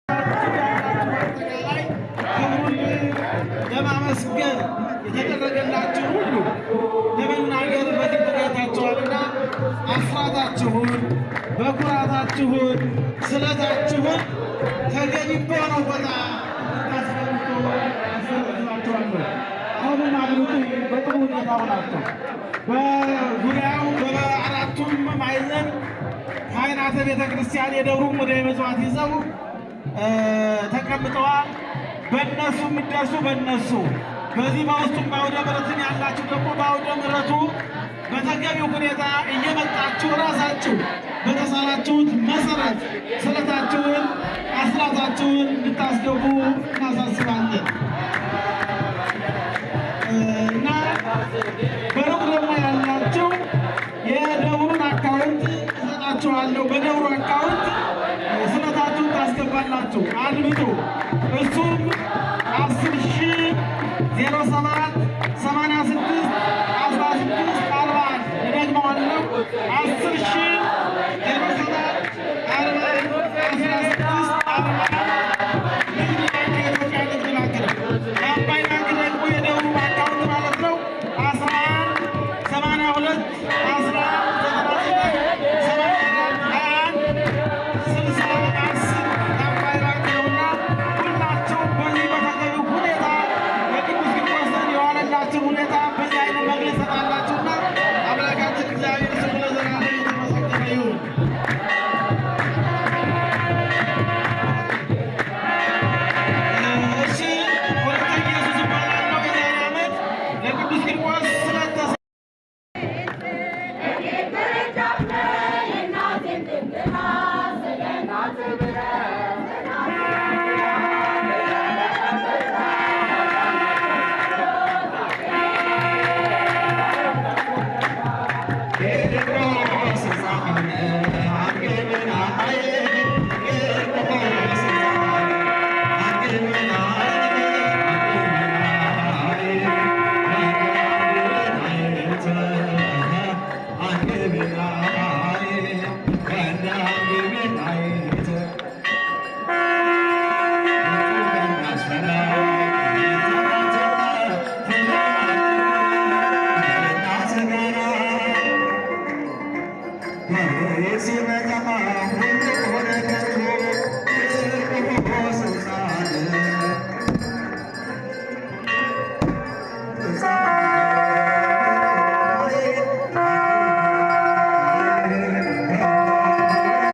አጠቃላይ ክብሩን ለማመስገን የተደረገላችሁ ሁሉ ለመናገር በዚህ ተገኝታችኋልና አስራታችሁን፣ በኩራታችሁን፣ ስለታችሁን ተገቢ በሆነው ቦታ እንድታስቀምጡ አስገነዝባችኋለሁ። አሁንም አድምጡ። በጥሩ ሁኔታ ሆናችሁ በዙሪያው በአራቱም ማዕዘን ካህናተ ቤተ ክርስቲያን የደብሩን ሙዳየ ምጽዋት ይዘው ተቀምጠዋል። በእነሱ የምትደርሱ በእነሱ፣ በዚህ በውስጡም በአውደ ምሕረትም ያላችሁ ደግሞ በአውደ ምሕረቱ በተገቢው ሁኔታ እየመጣችሁ ራሳችሁ በተሳላችሁት መሰረት ስለታችሁን አስራታችሁን እንድታስገቡ እናሳስባለን እና በሩቅ ደግሞ ያላችሁ የደብሩን አካውንት እሰጣችኋለሁ። በደብሩ አካውንት ስለታችሁን ታስገባላችሁ። አድምጡ። እሱም 10 ሺህ 07